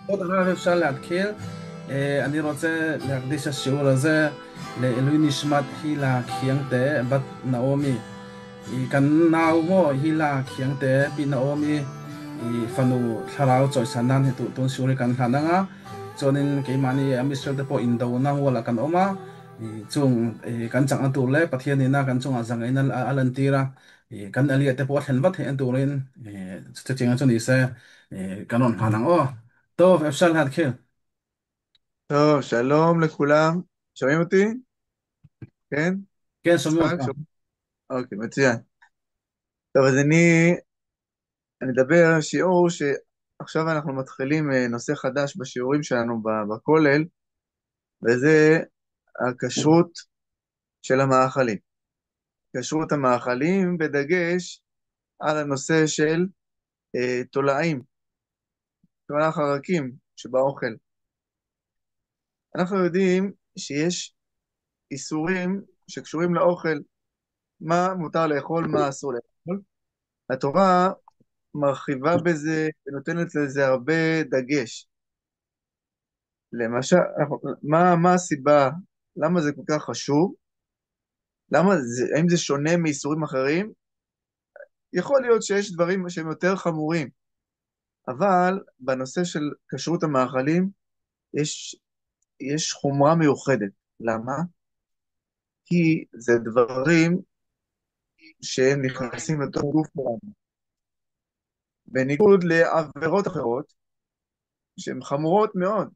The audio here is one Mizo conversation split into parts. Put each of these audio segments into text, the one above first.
כבוד הרב, אפשר להתחיל. אני רוצה להקדיש השיעור הזה לעילוי נשמת הילה Khiangte bat Naomi. Kan nau mo Hila Khiangte pi Naomi i fanu thlarau chawisan nan hi tu tun siuri kan hlan anga chuanin keimahni am Israel te pawh indo na wala kan awm a chung kan chak na tur leh Pathian ina kan chungah zangaina a lan tir a kan alia te pawh a thlen vat theih an turin chutiang chu ni se kan rawn hlan ang aw. טוב, אפשר להתחיל. טוב, שלום לכולם. שומעים אותי? כן? כן, שומעים יצחק, אותך. שומעים? אוקיי, מצוין. טוב, אז אני אדבר על שיעור שעכשיו אנחנו מתחילים נושא חדש בשיעורים שלנו בכולל, וזה הכשרות של המאכלים. כשרות המאכלים בדגש על הנושא של תולעים, תולע חרקים שבאוכל. אנחנו יודעים שיש איסורים שקשורים לאוכל, מה מותר לאכול, מה אסור לאכול. התורה מרחיבה בזה ונותנת לזה הרבה דגש. למשל, מה הסיבה, למה זה כל כך חשוב? האם זה שונה מאיסורים אחרים? יכול להיות שיש דברים שהם יותר חמורים, אבל בנושא של כשרות המאכלים, יש חומרה מיוחדת. למה? כי זה דברים שהם נכנסים לתוך גוף שלנו. בניגוד לעבירות אחרות, שהן חמורות מאוד,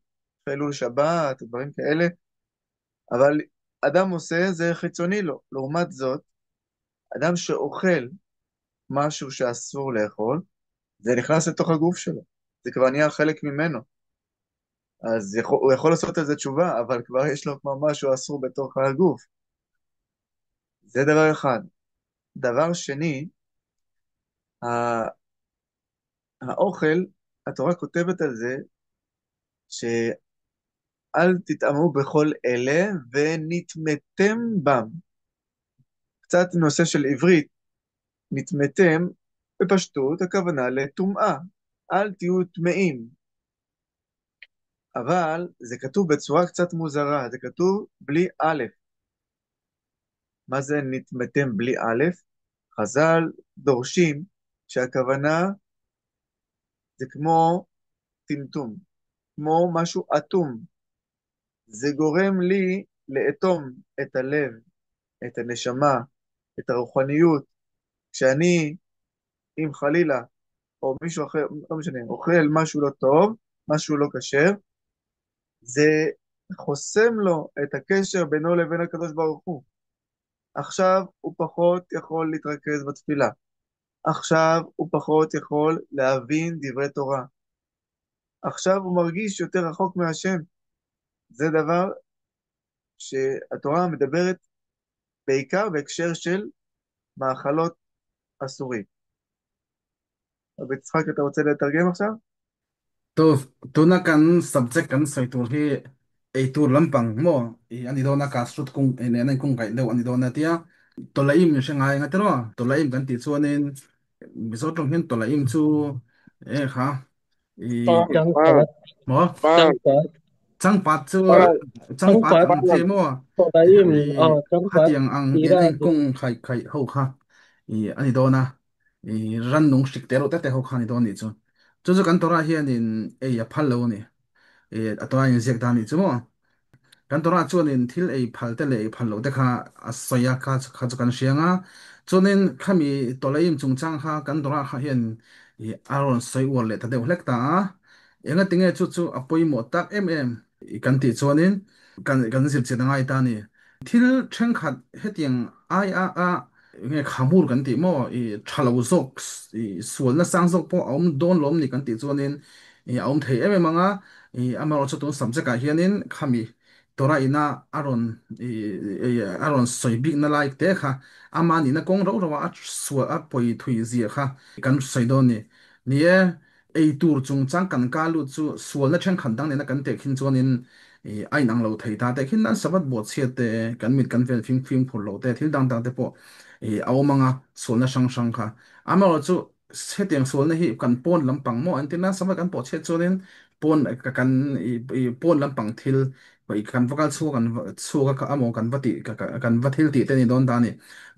חילול שבת, דברים כאלה, אבל אדם עושה, זה חיצוני לו. לעומת זאת, אדם שאוכל משהו שאסור לאכול, זה נכנס לתוך הגוף שלו, זה כבר נהיה חלק ממנו. אז הוא יכול לעשות על זה תשובה, אבל כבר יש לו כבר משהו אסור בתוך הגוף. זה דבר אחד. דבר שני, האוכל, התורה כותבת על זה, שאל תטעמו בכל אלה ונטמתם בם. קצת נושא של עברית, נטמתם, בפשטות הכוונה לטומאה, אל תהיו טמאים. אבל זה כתוב בצורה קצת מוזרה, זה כתוב בלי א'. מה זה נטמתם בלי א'? חז"ל דורשים שהכוונה זה כמו טמטום, כמו משהו אטום. זה גורם לי לאטום את הלב, את הנשמה, את הרוחניות. כשאני, אם חלילה, או מישהו אחר, לא משנה, אוכל משהו לא טוב, משהו לא כשר, זה חוסם לו את הקשר בינו לבין הקדוש ברוך הוא. עכשיו הוא פחות יכול להתרכז בתפילה. עכשיו הוא פחות יכול להבין דברי תורה. עכשיו הוא מרגיש יותר רחוק מהשם. זה דבר שהתורה מדברת בעיקר בהקשר של מאכלות אסורים. רבי יצחק, אתה רוצה לתרגם עכשיו? טוב, tuna kan subject kan sawi tur hi eitur lampang maw i ani dawn a kashrut kung nen a inkung kaih deuh ani dawn a tia tawlaim hre ngai anga tiraw tawlaim kan tih chuanin Mizo tawng hian tawlaim chu e kha i Changpat, maw changpat, changpat chu changpat changpat, ang chi maw tawlaim, i changpat, khatiang ang nen tira, a inkung khai khai ho kha i ani dawn a i ran nung hrik te reuh te te ho kha ani dawn nih chu chu chu kan Torah hianin ei a phal lo a ni i a Torah in ziak dan nih chu maw kan Torah chuanin thil ei phal te leh ei phal loh te kha a sawi a kha kha chu kan hria ang a chuanin khami tawlaim chungchang kha kan Torah kha hian i a rawn sawi uar leh ta deuh hlek ta a enga tinge chu chu a pawimawh tak em em i kan tih chuanin kan kan zir chin a ngai ta a ni thil thenkhat hetiang ai a a nge khamur kan tih maw i tha lo zawk i sualna sang zawk pawh a awm dawn lawm ni kan tih chuanin i a awm thei em em ang a i amaherawhchu tun subject ah hianin khami Torah ina a rawn i a rawn sawi bikna lai te kha ama nihna kawng rauh rauh a a sual a pawi thui zia kha kan sawi dawn a ni. Ni e, ei tur chungchang kan ka lut chu sualna thenkhat dang nena kan tehkhin chuanin i a inang lo thei ta tehkhin nan Sabbath bawhchhiat te kan mit kan vel fim fimkhur lo te thil dang dang te pawh i a awm ang a sualna hrang hrang kha. Amaherawhchu hetiang sualna hi kan pawn lampang maw an ti nan Sabbath kan bawhchhiat chuanin Pawn kan i pawn lampang thil i kan va kal chhuak kan chhuak a emaw kan va tih kan va thil tih te ni dawn ta a ni.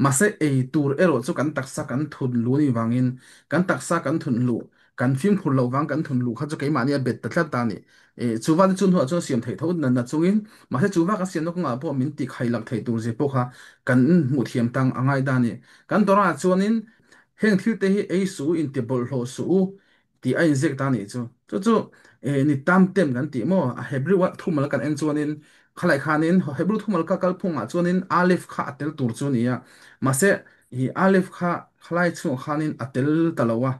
Mahse ei tur erawh chu kan taksa kan thun lu ni vangin kan taksa kan thun luh kan fimkhur loh vang kan thun luh kha chu keimahni a bet ta tlat ta a ni. Chuva te chu hnuah chuan siam theih tho na na chungin mahse chuva ka siamna kawngah pawh min ti khai lak thei tur zia pawh kha kan hmuh thiam tang a ngai ta a ni. Kan Torah ah chuanin heng thil te hi ei suh u inti bawlhhlawh suh u tih a inziak ta a nih chu. Chu chu ni tam tem kan tih maw? A Hebrew a thumal kan en chuanin khalai khanin Hebrew thumal ka kalphungah chuanin Aleph kha a tel tur chu a ni a. Mahse i Aleph kha khalai chhungah khanin a tel ta lo a.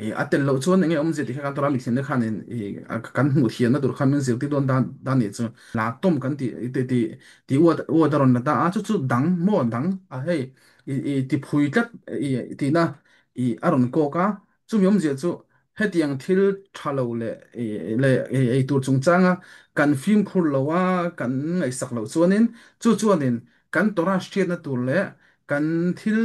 I a tel loh chuan enge awmzia tih kha kan Torah mithiamte khanin i kan hmuh thiamna tur khan min zirtir dawn ta a nih chu. La tawm kan tih ti ti ti word word a rawn la ta a, chu chu dang maw dang a hei i i ti phui tlat i tihna i a rawn kawk a. Chumi awmzia chu hetiang thil tha lo leh leh ei tur chungchanga kan fimkhur lo a, kan ngaihsak loh chuanin chu chuanin kan Torah hriatna tur leh kan thil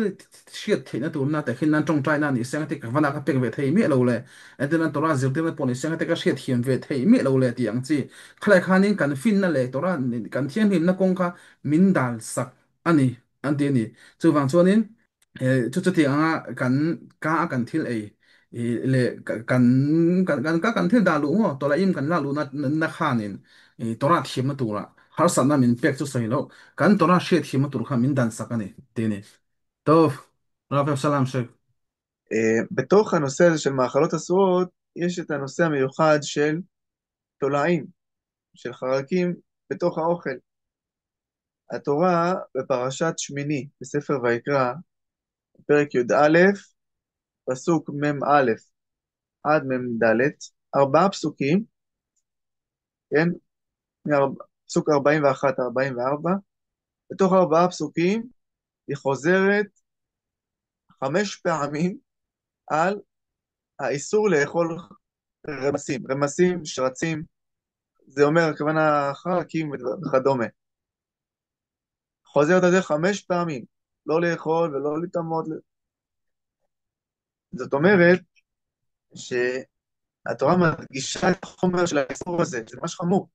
hriat theihna turna tehkhin nan tawngtaina a nih siang te ka vana ka pek ve thei miah lo le, entir nan Torah zirtirna pawh ni siang te ka hriat thiam ve thei miah lo le tih ang chi. Khalai khanin kan finna leh Torah kan thianghlimna kawng kha min dal sak a ni an ti a ni. Chuvang chuanin chu chutiang anga kan ka a kan thil ei leh kan kan kan ka kan thil dah luh maw tawlaim kan lak luh na na khanin Torah thiamna tura harsatna min pek chu sawi loh kan Torah hriat thiamna tur kha min dan sak a ni ti a ni. Tov Rav Salam Sheikh. בתוך הנושא הזה של מאכלות אסורות, יש את הנושא המיוחד של תולעים, של חרקים בתוך האוכל. התורה בפרשת שמיני, בספר ויקרא, פרק י"א, פסוק מ"א עד מ"ד, 4 פסוקים, כן? פסוק 41, 44, בתוך 4 פסוקים היא חוזרת 5 פעמים על האיסור לאכול רמסים, רמסים, שרצים, זה אומר הכוונה חרקים וכדומה. חוזרת על זה 5 פעמים, לא לאכול ולא לטמות. זאת אומרת שהתורה מדגישה את החומר של האיסור הזה, זה ממש חמור.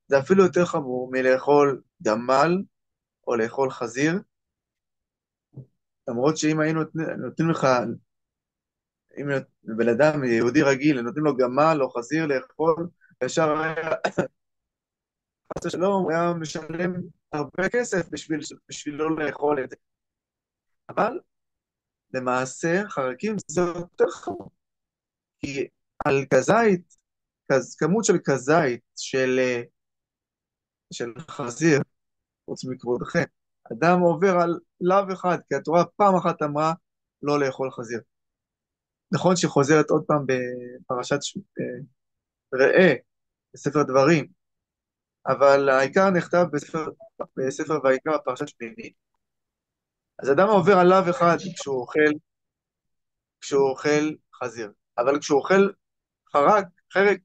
זה אפילו יותר חמור מלאכול גמל או לאכול חזיר, למרות שאם היינו נותנים לך, אם בן אדם יהודי רגיל, נותנים לו גמל או חזיר לאכול, ישר היה, חס ושלום, הוא היה משלם הרבה כסף בשביל לא לאכול את זה. אבל למעשה חרקים זה יותר חמור. כי על כזית, כמות של כזית של חזיר, חוץ מכבודכם, אדם עובר על לאו אחד, כי התורה פעם אחת אמרה לא לאכול חזיר. נכון שחוזרת עוד פעם בפרשת ראה, בספר דברים, אבל העיקר נכתב בספר ויקרא, פרשת שמיני. אז אדם עובר על לאו אחד כשהוא אוכל חזיר, אבל כשהוא אוכל חרק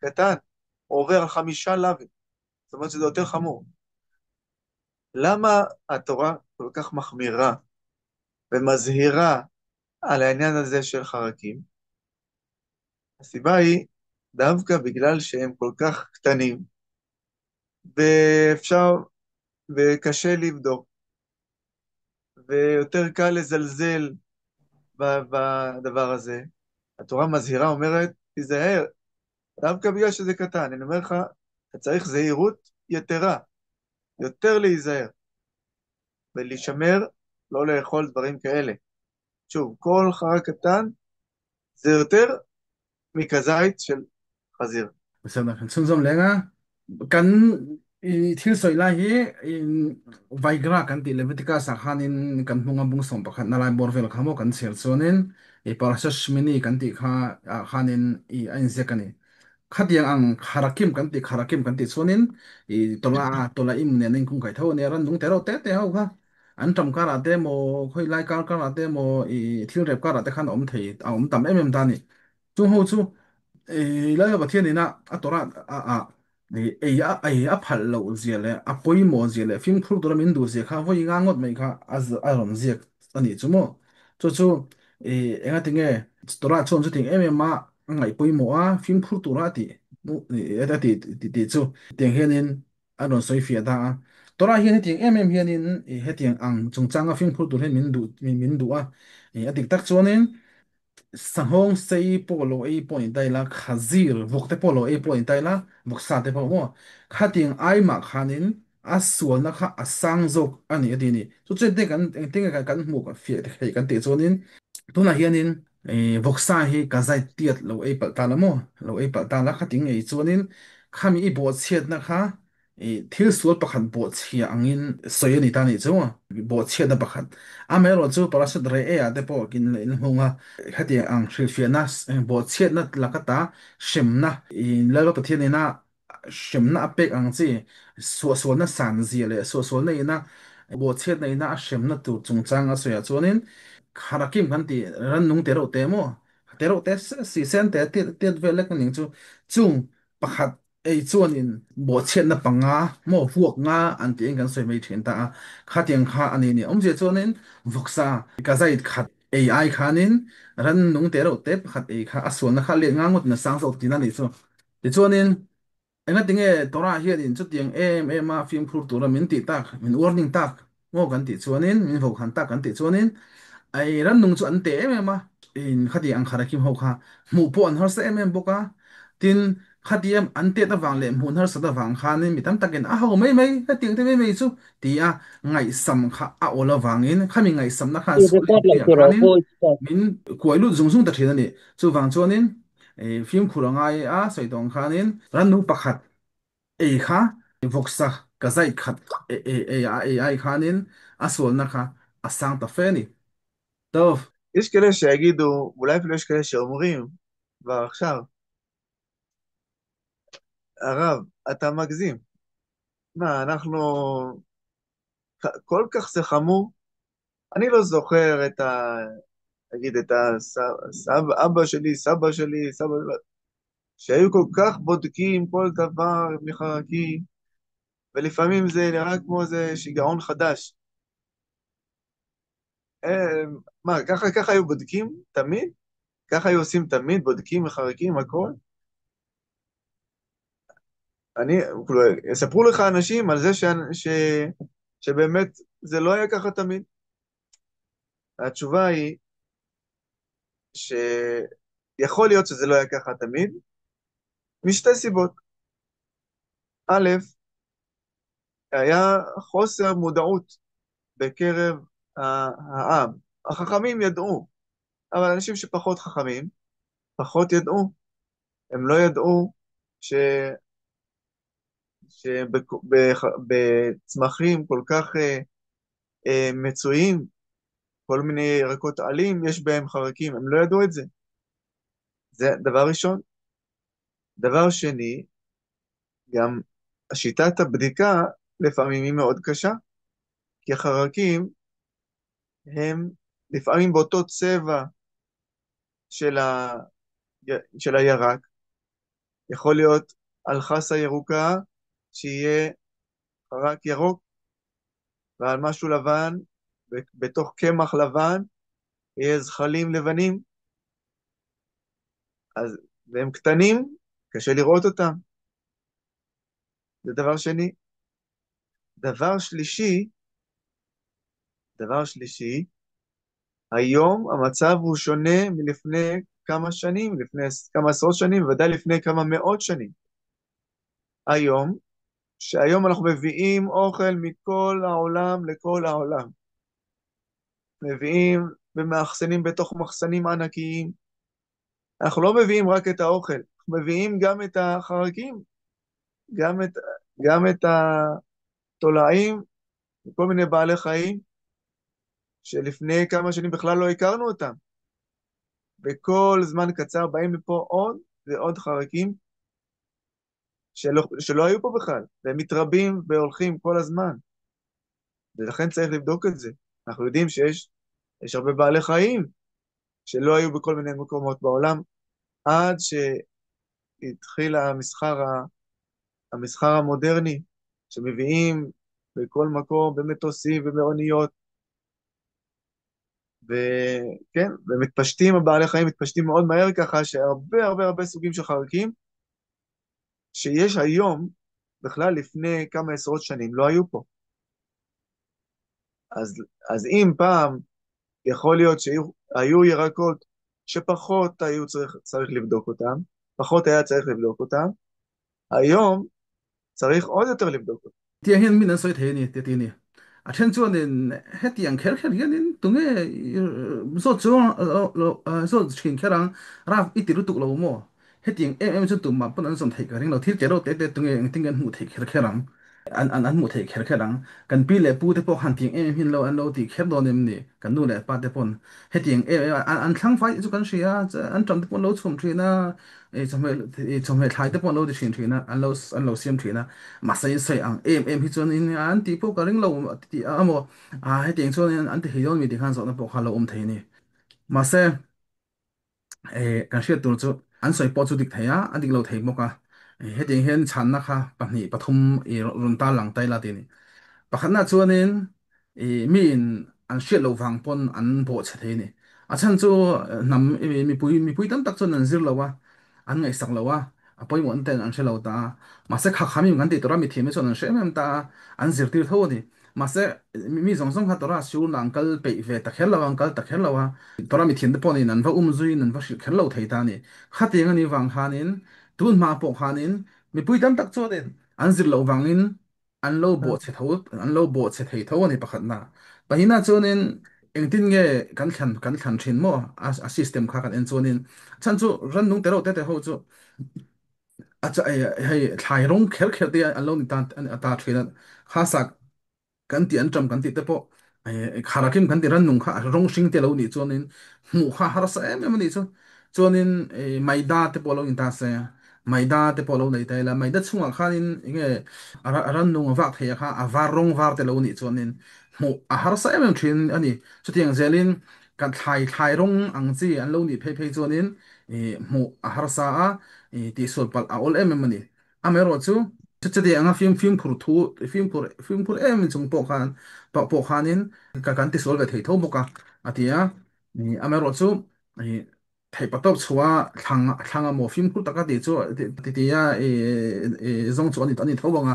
קטן, הוא עובר על 5 לאווים, זאת אומרת שזה יותר חמור. למה התורה כל כך מחמירה ומזהירה על העניין הזה של חרקים? הסיבה היא דווקא בגלל שהם כל כך קטנים, וקשה לבדוק, ויותר קל לזלזל בדבר הזה. התורה מזהירה, אומרת, תיזהר, דווקא בגלל שזה קטן. אני אומר לך, אתה צריך זהירות יתרה, יותר להיזהר, ולהישמר, לא לאכול דברים כאלה. שוב, כל חרק קטן זה יותר מכזית של חזיר. בסדר, צונזום לנגה, כאן thiל soi lai hi in Viagra kan ti Leviticus ah khanin kan hmunga bung som pakhat na lai bor vel kha mo kan chher chuanin i parasha shmini kan ti kha khanin i a in zek ani khatiang ang kharakim kan ti kharakim kan ti chuanin i tola tola im ne ning kung kai tho ne ran nung te ro te te ho kha an tam kar ate mo khoi lai kar kar ate mo i thil rep kar ate khan om thei a om tam em em ta ni chu ho chu e la ba thian ina a tora a a ei a ei a phal lo zia le a poi mo zia le phim khur tora min du zia kha voi nga ngot mai kha a a ron zia ani chu mo chu chu e enga tinge tora chon chu ting em em ma ngai poi mo a phim khur tora ti a ti tih chu tiang hianin a rawn sawi fiah ta a. Torah hian hetiang em em hianin hetiang ang chungchanga fimkhur tur hian min duh min duh a. A dik tak chuanin sanghawng sei pawh lo ei pawh ni ta ila, khazir vawk te pawh lo ei pawh ni ta ila, vawksa te pawh maw khatiang ai mah khanin a sualna kha a sang zawk a ni a ti ni. Chu chu engtin kan engtin nge kan hmuh fiah theih kan tih chuanin tunah hianin vawksa hi ka zai tiat lo ei palh ta la maw lo ei palh ta la khating ngei chuanin khami i bawhchhiatna kha thil sual pakhat bawhchhia angin sawi a ni ta nih chu bawhchhiatna pakhat amaherawhchu parasut re e ah te pawh kin in hmung a khatiang ang hrilhfiahna bawhchhiatna lakata hremna Lalpa Pathian ina hremna a pek ang chi suahsualna san zia leh suahsualna ina bawhchhiatna ina a hremna tur chungchang a sawiah chuanin kharakim kan ti rannung te reuh te maw te reuh te si sen te tiat vel lek aning chu chung pakhat ei chuanin bawhchhiatna panga maw vuak nga an tiin kan sawi mai thin ta a khatiang kha ani ni awmzia chuanin vawksa ka zai khat ei ai khanin rannung te reuh te pakhat ei kha a sualna kha let nga ngawt na sang zawk tina ni chu. Tichuanin, engatinge Torah hianin chutiang em em a fimkhur tura min tih tak, min warning tak maw kan tih chuanin, min vokhan tak kan tih chuanin, ei rannung chu an te em em a, in khati ang kharakim ho kha hmuh pawh an harsa em em bawk a, tin khati em an tet avang leh hmuh an harsat avang khanin mi tam takin a ho mai mai, hetiang te mai mai chu ti a ngaihsam kha a awl avangin khami ngaihsamna khan I sual record loh inpuiah tur aw khanin voice kha. min kuai lut zung zung ta thin a ni. Chuvang chuanin fimkhur a ngai a sawi tawh ang khanin rannung pakhat ei kha vawksa ka zai khat ei a ei ai khanin a sualna kha a sang ta fe a ni. Tov. יש כאלה שיגידו, אולי אפילו יש כאלה שאומרים, כבר עכשיו, הרב, אתה מגזים. מה, אנחנו... כל כך זה חמור? אני לא זוכר את ה... נגיד, את הסבא, אבא שלי, סבא שלי, סבא... שהיו כל כך בודקים כל דבר מחרקים, ולפעמים זה נראה כמו איזה שיגעון חדש. מה, ככה היו בודקים תמיד? ככה היו עושים תמיד, בודקים מחרקים, הכל? אני, כאילו, יספרו לך אנשים על זה שבאמת זה לא היה ככה תמיד. התשובה היא שיכול להיות שזה לא היה ככה תמיד, משתי סיבות. א', היה חוסר מודעות בקרב העם. החכמים ידעו, אבל אנשים שפחות חכמים, פחות ידעו. הם לא ידעו שבצמחים כל כך מצויים, כל מיני ירקות עלים, יש בהם חרקים, הם לא ידעו את זה. זה דבר ראשון. דבר שני, גם שיטת הבדיקה לפעמים היא מאוד קשה, כי החרקים הם לפעמים באותו צבע של הירק. יכול להיות על חסה ירוקה שיהיה חרק ירוק, ועל משהו לבן, בתוך קמח לבן, יהיה זחלים לבנים. אז, והם קטנים, קשה לראות אותם. זה דבר שני. דבר שלישי, היום המצב הוא שונה מלפני כמה שנים, לפני כמה עשרות שנים, ודאי לפני כמה מאות שנים. היום, שהיום אנחנו מביאים אוכל מכל העולם לכל העולם. מביאים ומאחסנים בתוך מחסנים ענקיים. אנחנו לא מביאים רק את האוכל, אנחנו מביאים גם את החרקים, גם את התולעים, וכל מיני בעלי חיים, שלפני כמה שנים בכלל לא הכרנו אותם. בכל זמן קצר באים לפה עוד ועוד חרקים, שלא היו פה בכלל, והם מתרבים והולכים כל הזמן. ולכן צריך לבדוק את זה. אנחנו יודעים שיש הרבה בעלי חיים שלא היו בכל מיני מקומות בעולם, עד שהתחיל המסחר המודרני, שמביאים בכל מקום, במטוסים ובאוניות, וכן, ומתפשטים, הבעלי חיים מתפשטים מאוד מהר ככה, שהרבה הרבה הרבה סוגים של חרקים שיש היום, בכלל לפני כמה עשרות שנים, לא היו פה. אז אם פעם יכול להיות שהיו ירקות שפחות היו צריך לבדוק אותם, פחות היה צריך לבדוק אותם, היום צריך עוד יותר לבדוק אותם. Tiang hian min an sawi thei a ni ti a ti a ni. A then chuanin hetiang kher kher hianin tunge zawt chu zawt thin kher ang raf i ti lutuk lo maw? Hetiang em em chu tumah pawn an zawn theih ka ring lo. Thil che reuh te te tunge engtin nge an hmuh theih kher kher ang? An an an hmuh theih kher kher ang. Kan pi leh pu te pawh khan tiang em em hian lo an lo ti kher dawn em ni? Kan nu leh pa te pawn hetiang em em an an thlang fai tih chu kan hria a, an ṭam te pawh an lo chhum thin a, chawhmeh chawhmeh thlai te pawh an lo ti thin thin a, an lo an lo siam thin a. Mahse in sawi ang em em hi chuan in an tih pawh ka ring lo tih a maw? Hetiang chuan an ti thei dawn mi tih khan zawhna pawh kha a lo awm thei a ni. Mahse. Kan hriat tur chu an sawi pawh chu dik thei a, a dik lo thei bawk a. Hetiang hian chhanna kha pahnih pathum i rawn tar lang ta ila tih a ni. Pakhatna chuanin i miin an hriat loh vang pawn an bawhchhe thei a ni. A chhan chu hnam mipui mipui tam tak chuan an zir lo a, an ngaihsak lo a, a pawimawhna ten an hre lo ta a. Mahse kha kha mi kan tih tura mithiam hi chuan an hre em em ta a, an zirtir tho a ni. Mahse, mi zawng zawng kha Torah siurna an kal peih ve ta kher lo a, an kal ta kher lo a. Torah mithiamte pawh niin an va um zuiin an va hrilh kher lo thei ta a ni. Khatiang a nih vang khanin, tun hma pawh khanin mipui tam tak chuanin an zir loh vangin an lo bawhchhe tho, an lo bawhchhe thei tho a ni pakhatna. Pahnihna chuanin engtin nge kan thlan kan thlan thin maw a system kha kan en chuanin chhan chu rannung te reuh te te ho chu a hei thlai rawng kher kher te an lo ni ta a ta thin a kha sak kan tih an ṭam kan tih te pawh kharakim kan tih rannung kha a rawng hring te lo nih chuanin hmuh kha harsa em em a nih chu chuanin maida te pawh lo in ta se maida te pawh lo nei ta ila maida chungah khanin enge a rannung a vak thei a kha a var rawng var te lo nih chuanin hmuh a harsa em em thin a ni chutiang zelin kan thlai thlai rawng ang chi an lo nih phei phei chuanin hmuh a harsa a tihsual palh a awl em em a ni. Amaherawhchu, chutiang anga fim fimkhur thu fimkhur fimkhur em em chung pawh khan pawh pawh khanin ka kan tisual ve thei tho bawk a, a ti a. Amaherawhchu, theihpatawp chhuah thlang thlang emaw fimkhur taka tih chu ti ti a zawng chu a ni a ni tho bawk a,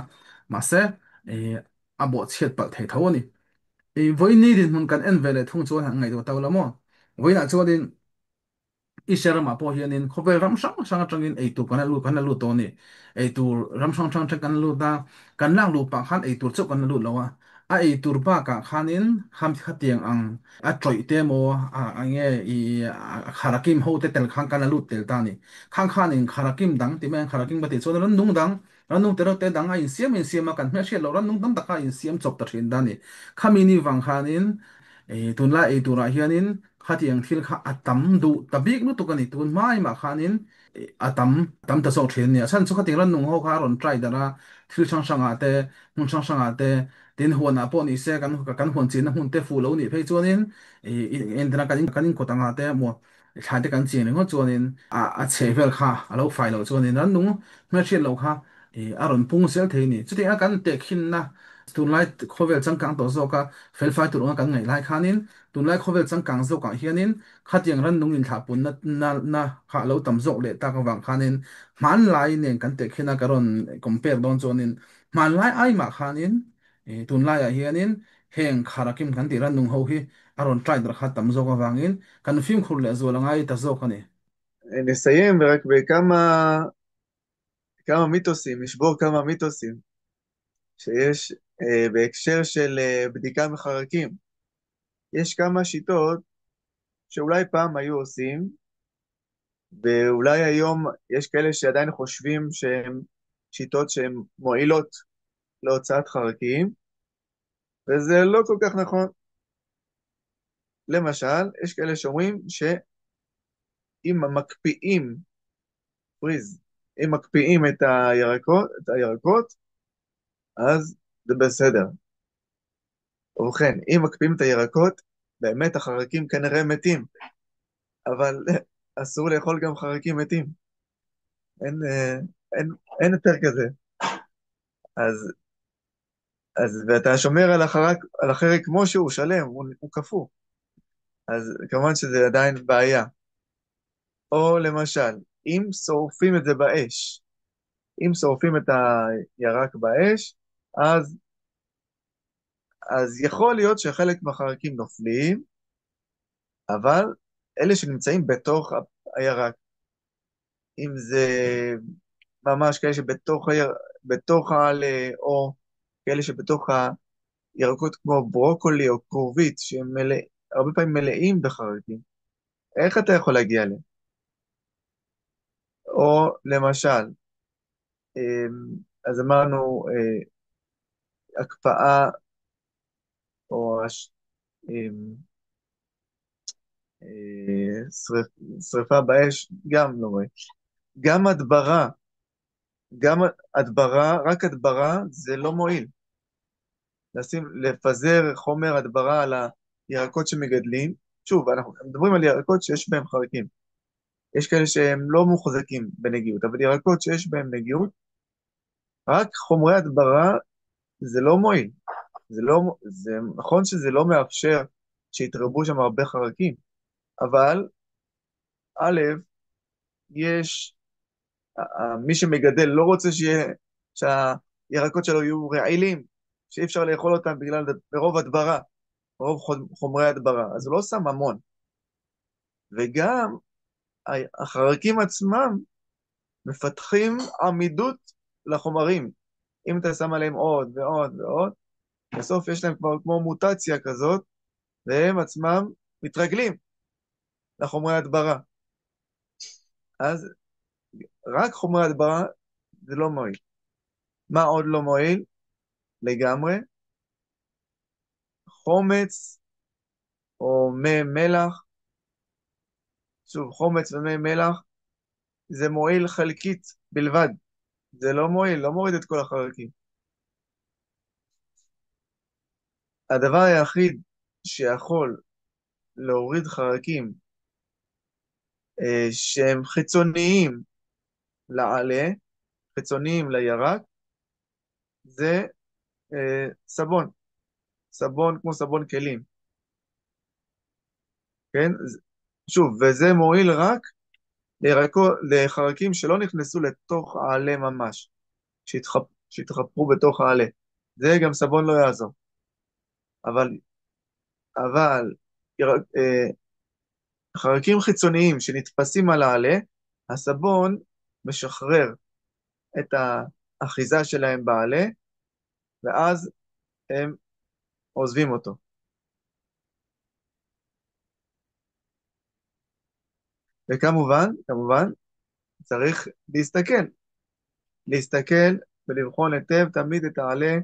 mahse a bawhchhiat palh thei tho a ni. Vawiin ni dinhmun kan en ve leh thung chuan han ngaihtuah tau la maw? Vawiinah chuanin Asia ramah pawh hianin khawvel ram hrang hrang atangin eitur kan la lut kan la lut tawh a ni. Eitur ram hrang hrang atang kan la lut a, kan lak luh pah khan eitur chauh kan la lut lo a. A eitur bakah khanin kham khatiang ang a tawih te emaw a enge i a kharakim ho te tel khan kan la lut tel ta a ni. Khang khanin kharakim dang tih mai ang kharakim ka tih chuan rannung dang rannung te reuh te dang a insiam insiam a, kan hmelhriat loh rannung tam taka insiam chawp ta thin ta a ni. Khami ni vang khanin tunlai eiturah hianin Khatiang thil kha a tam duh ta bik lutuk a ni. Tun hmaimah khanin a tam tam ta zawk thin a ni. A chhan chu khatiang rannung ho kha a rawn try darh a, thil hrang hrangah te, hmun hrang hrangah te, tin huanah pawh ni se kan kan huan chinna hmun te fuh lo nih phei chuanin entirna kan kan inkawt angah te emaw thlai te kan chin ringawt chuanin a a chhehvel kha a lo fai loh chuanin rannung hmelhriat loh kha a rawn pung zel thei a ni. Chutianga kan tehkhinna tunlai khawvel changkang tawh zawka felfai tur anga kan ngaih lai khanin Tunlai khawvel changkang zawkah hianin khatiang rannung inthlahpunna na kha a lo tam zawk leh tak avang khanin hmanlai nen kan tehkhin a ka rawn compare dawn chuanin hmanlai aimah khanin tunlaiah hianin heng kharakim kan tih rannung ho hi a rawn try darh kha tam zawk avangin kan fimkhur leh zual a ngai ta zawk a ni. נסיים רק בכמה כמה מיתוסים, נשבור כמה מיתוסים שיש בהקשר של בדיקה מחרקים. יש כמה שיטות שאולי פעם היו עושים, ואולי היום יש כאלה שעדיין חושבים שהן שיטות שהן מועילות להוצאת חרקים, וזה לא כל כך נכון. למשל, יש כאלה שאומרים שאם מקפיאים, פריז, אם מקפיאים את הירקות, אז זה בסדר. ובכן, אם מקפיאים את הירקות, באמת החרקים כנראה מתים, אבל אסור לאכול גם חרקים מתים. אין, אין, אין יותר כזה. אז ואתה שומר על החרק, על החרק כמו שהוא שלם, הוא קפוא. אז כמובן שזה עדיין בעיה. או למשל, אם שורפים את זה באש, אם שורפים את הירק באש, אז יכול להיות שחלק מהחרקים נופלים, אבל אלה שנמצאים בתוך הירק, אם זה ממש כאלה שבתוך בתוך העלה, או כאלה שבתוך הירקות כמו ברוקולי או כרובית, שהם הרבה פעמים מלאים בחרקים, איך אתה יכול להגיע אליהם? או למשל, אז אמרנו, הקפאה, או שריפה באש, גם לא רואה. גם הדברה, גם הדברה, רק הדברה זה לא מועיל. לפזר חומר הדברה על הירקות שמגדלים. שוב, אנחנו מדברים על ירקות שיש בהם חרקים. יש כאלה שהם לא מוחזקים בנגיעות, אבל ירקות שיש בהם נגיעות, רק חומרי הדברה זה לא מועיל. זה נכון שזה לא מאפשר שיתרבו שם הרבה חרקים, אבל א', מי שמגדל לא רוצה שהירקות שלו יהיו רעילים, שאי אפשר לאכול אותם בגלל מרוב הדברה, מרוב חומרי הדברה, אז הוא לא שם המון. וגם החרקים עצמם מפתחים עמידות לחומרים. אם אתה שם עליהם עוד ועוד ועוד, בסוף יש להם כבר כמו מוטציה כזאת, והם עצמם מתרגלים לחומרי הדברה. אז רק חומרי הדברה זה לא מועיל. מה עוד לא מועיל? לגמרי. חומץ או מי מלח, שוב, חומץ ומי מלח, זה מועיל חלקית בלבד. זה לא מועיל, לא מוריד את כל החרקים. הדבר היחיד שיכול להוריד חרקים שהם חיצוניים לעלה, חיצוניים לירק, זה סבון. סבון כמו סבון כלים. כן? שוב, וזה מועיל רק לחרקים שלא נכנסו לתוך העלה ממש, שהתחפרו בתוך העלה. זה גם סבון לא יעזור. אבל חרקים חיצוניים שנתפסים על העלה, הסבון משחרר את האחיזה שלהם בעלה, ואז הם עוזבים אותו. וכמובן, כמובן, צריך להסתכל. להסתכל ולבחון היטב תמיד את העלה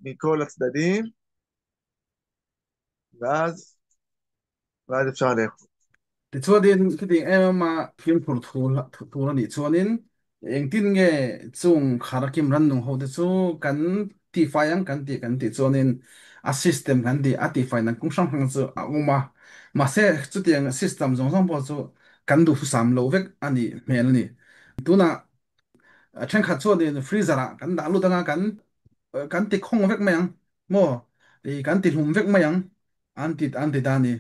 מכל הצדדים, ואז אפשר לאכול. תצואדין, כדי אם מה פים פורטור, תצואדין, אין תינגה צום חרקים רנדום הודצו, כאן תיפיין, כאן תי, כאן תצואדין, הסיסטם כאן תי, התיפיין, כום שם חנצו, אומה, מה זה צודין, סיסטם זונזון פוצו, כאן דו סם לובק, אני מלני. תונה, צ'ן חצואדין, פריזרה, כאן דלו דנא, כאן תיקחון וק מיין, מו, כאן תלום וק מיין, אנטי, אנטי דני.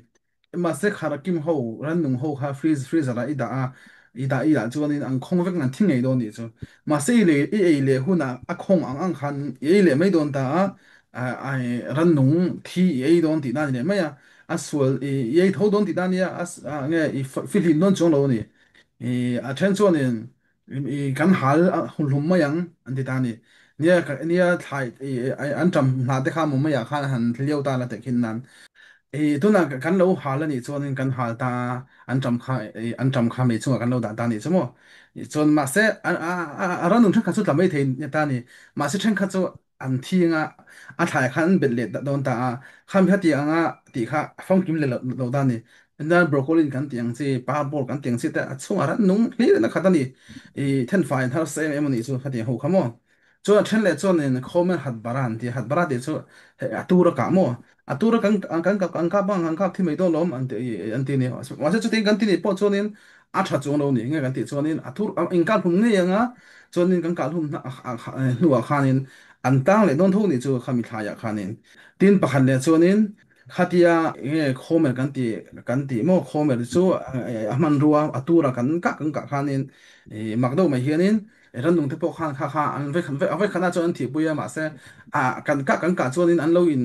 מה זה חרקים הו, רנדום הו, הפריז, פריזרה, אידה, אידה, אידה, צואדין, אנ קונג וק נן תינגי דוני, צו. מה זה אילי, אילי, אילי, הונה, אקונג, אנ, אנ, חן, אילי, מי דון דה, רנדום, תי, אילי דון די, נני, מי יא, אסול, אילי, תו דון די, נני, אס, נה, פילי, נון צ'ון לוני. צ'ן צואדין, כאן חל, הולום מיין, אנטי דני. nia nia thai an tram na te kha mu ma ya khan han liu ta la te khin nan e tu na kan lo ha la ni chuan kan ha ta an tram kha an tram kha me chunga kan lo da ta ni chumo chuan ma se a a a ran nung kha chu tlam mai thei ni ta ni ma se chen kha chu an thi nga a thai khan bet le don ta a kham kha ti anga ti kha phong kim le lo da ni na broccoli kan tiang chi pa bol kan tiang chi ta chung a ran nung hi na kha ta ni e ten fine har se em ni chu kha ti ho khamo chuan then le chuan in khomen hat baran ti hat bara ti chu atura ka mo atura kan kan ka kan ka bang kan ka thi mei do lom an ti an ti ni wa se chu tin kan ti ni po chuan in a tha chuang lo ni nge kan ti chuan in atur in ka hum nge anga chuan in kan ka hum na nuwa khan in an tang le don thu ni chu khami tha ya khan in tin pakhan le chuan in khatia nge khomer kan ti kan ti mo khomer chu aman ruwa atura kan ka kan ka khan in makdo mai hian in Rannung te pawh khan kha kha an vei khat a vei khatna chuan an thihpui a mahse a kan kah kan kah chuanin an lo in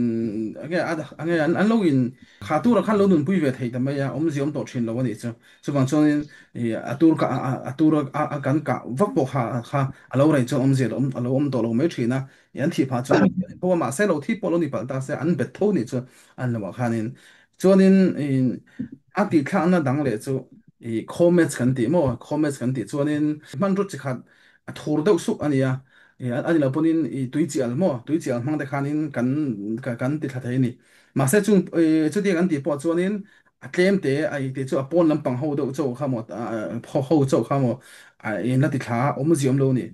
enge enge an lo in kha tura khan lo nunpui ve thei ta mai a awmzia awm tawh thin lo a nih chu. Chuvang chuanin ih a tur kah a tur a kan kah vak pawh kha kha a lo rei chuan awmzia a lo awm tawh lo mai thin a ih an thih phah chuang lo tho a mahse lo thi pawh lo ni palh ta se an bet tho nih chu an lo ah khanin chuanin ih a tihthlakna dang leh chu ih khawmets kan tih maw khawmets kan tih chuanin hmanraw chi khat a thur deuh suk a ni a ih a ni lo pawhin ih tui chi al maw tui chi al hmang te khanin kan kan ti thla thei a ni mahse chung ih chutiang an tih pawh chuanin a tlem te a ih tih chu a pawn lampang ho deuh chauh kha maw ho chauh kha maw a in la ti thla a awmzia awm lo a ni.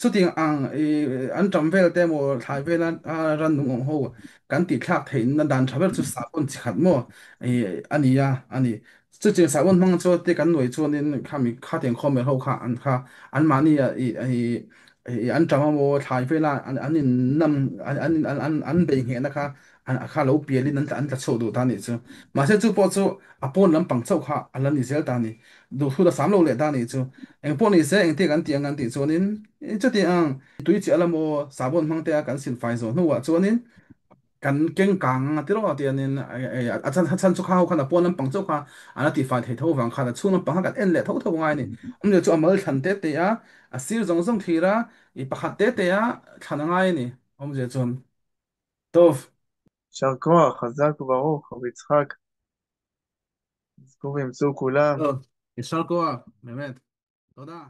Chutiang ang i an ṭam vel te maw thlai vela rannung awm ho kan tih thlak theihna dan ṭha ber chu sahbawn chi khat maw i a ni a a ni. Chutiang sahbawn hmang chu te kan nuai chuanin khami khatiang khawmel ho kha an kha anmahni a i i an ṭam amaw thlai vela an an in nam an an an an bei nghehna kha an kha lo pialin an an tla chhuak duh ta a nih chu. Mahse chu pawh chu a pawn lampang chauh kha a la ni zel ta a ni. Duhthut a sam lo leh ta a nih chu. Engpawh ni se engtia kan tih ang kan tih chuanin chuti ang tui chiah la maw sahbawn hmang te a kan silfai zawh hnuah chuanin kan keng kang anga tiraw tianin a chan a chan chu kha ho khan a pawn lampang chauh kha an la tihfai thei tho vang khan a chhung lampang kha kan en leh tho tho ngai a ni. Awmzia chu a mal thlan te te a, a sir zawng zawng thlir a, i pakhat te te a thlan a ngai a ni. Awmzia chuan Tov. יישר כוח, חזק וברוך, רבי יצחק. חזקו ואמצו כולם. Tov. יישר כוח, באמת. תודה.